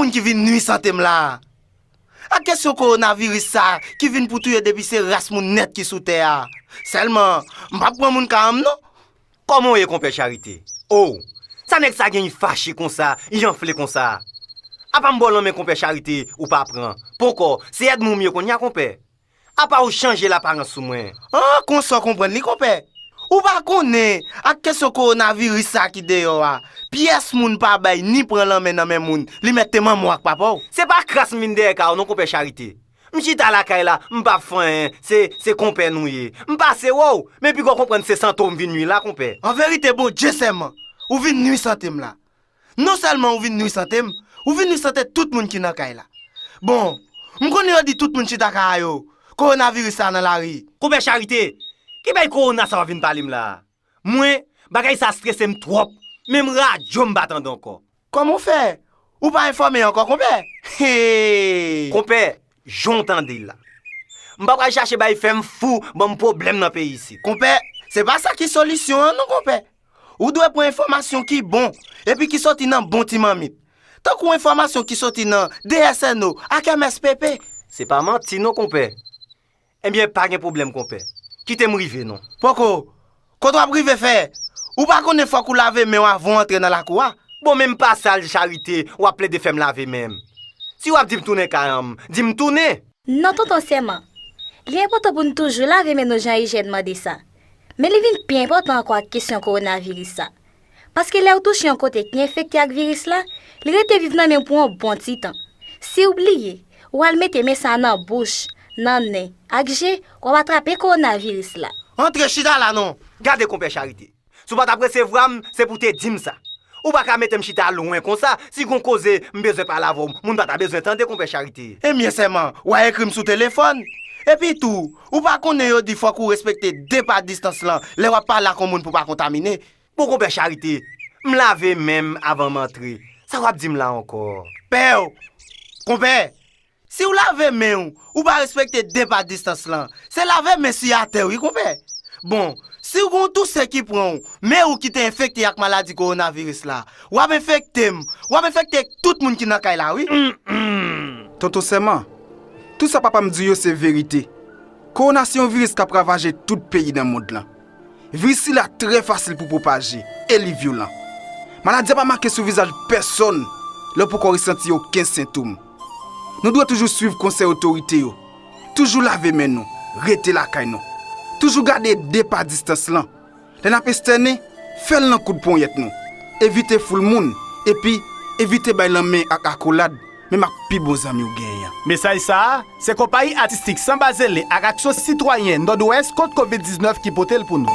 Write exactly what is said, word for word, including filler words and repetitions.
moun ki vin nwi sante m la. Ak kesyon kowonaviris sa ki vin pou touye depi se ras moun nèt ki sou tè a. Sèlman, m p ap pran moun ka an m non. Kòman w ye, konpè Charite? O, sa nèg sa gen, li fache konsa, li anfle konsa? Apa m ba w lanmen, konpè Charite, ou pa pran. Poko, se èd mwen w ye konnya, konpè. Apa w chanje laparans sou mwen? An, konsa w konprann li, konpè. Ou pa konnen, ak kesyon kowonaviris sa ki deyò a, pyès moun pa bay ni pran lanmen nan men moun, li mèt te manman w ak papa w. Se pa kras m vin dèyè kay ou non, konpè Charite. M chita lakay la, m p ap fè anyen, se, se konpè nou ye. M pase wè w, men piga w konprann se sante w m vin nwi la, konpè. An verite, Bondye sèman, ou vin nwi sante m la. Non sèlman ou vin nwi sante m, ou vin nwi sante tout moun ki nan kay la. Bon, m konnen yo di tout moun chita kay yo, kowonaviris sa nan lari. Konpè Charite, ki bay kowona sa w ap vin pale m la a? Mwen, bagay sa strese m twòp, menm radyo m pa tande ankò. Kòman w fè? Ou pa enfòme ankò, konpè? Hey! Konpè, jan w tande l la. M pa pral chache bay fè m fou, ban m pwoblèm nan peyi isit. Konpè, se pa sa ki solisyon an non, konpè. Ou dwe pran enfòmasyon ki bon, epi ki soti nan bon ti manmit. Tankou enfòmasyon ki soti nan D S N O ak M S P P. Se pa manti non, konpè. Ebyen, pa gen pwoblèm, konpè. Kite m rive non. Poko, kote w ap rive fè? Ou pa konnen fòk ou lave men w avan w antre nan lakou a? Bon, men m pa sal, Charite, w ap plede fè m lave men m. Si w ap di m tounen kay an m, di m tounen. Non, tonton Sèman. Li enpòtan pou n toujou lave men nou jan ijyèn mande sa. Men li vin pi enpòtan ankò ak kesyon kowonaviris sa. Paske lè w touche yon kote ki enfekte ak viris la, li rete viv nan men w pou yon bon ti tan. Si w bliye, w al mete men sa nan bouch, nan nen, ak je, w ap atrape kowonaviris la. Antre chita la non! Gade konpè Charite. Si w pa t ap resevwa m, se pou w te di m sa. Ou pa ka mete m chita lwen konsa, si gon koze m bezwen pale avè w, moun pa ta bezwen tande, konpè Charite. Ebyen sèman, w a ekri m sou telefòn. Epi tou, ou pa konnen yo di fòk ou respekte de pa distans lan lè w ap pale ak yon moun pou w pa kontamine. Bon, konpè Charite, m lave men m avan m antre. Sa w ap di m la ankò? Pè w! Konpè! Si w lave men w, ou pa respekte de pa distans lan, se lave men sou atè wi, konpè. Bon, si w gen yon touse ki pran w, men ou ki te enfekte ak maladi kowonaviris la, w ap enfekte m, w ap enfekte tout moun ki nan kay la wi. Tonton Sèman, tout sa papa m di w yo se verite. Kowona se yon viris k ap ravaje tout peyi nan mond lan. Viris sila trè fasil pou pwopaje e li vyolan. Maladi a pa make sou vizaj pèsonn lè w poko resanti okenn sentòm. Nou dwe toujou swiv konsèy otorite yo. Toujou lave men nou, rete lakay nou. Toujou gade de pa distans lan. Lè n ap estène, fè l nan koud ponyèt nou. Evite foul moun, epi evite bay lanmen ak akolad, menm ak pi bon zanmi w genyen an. Mesaj sa a, se Konpayi Atistik Sanba Zele ak Aksyon Sitwayen Nòdwès kont Kovid diznèf ki pote l pou nou.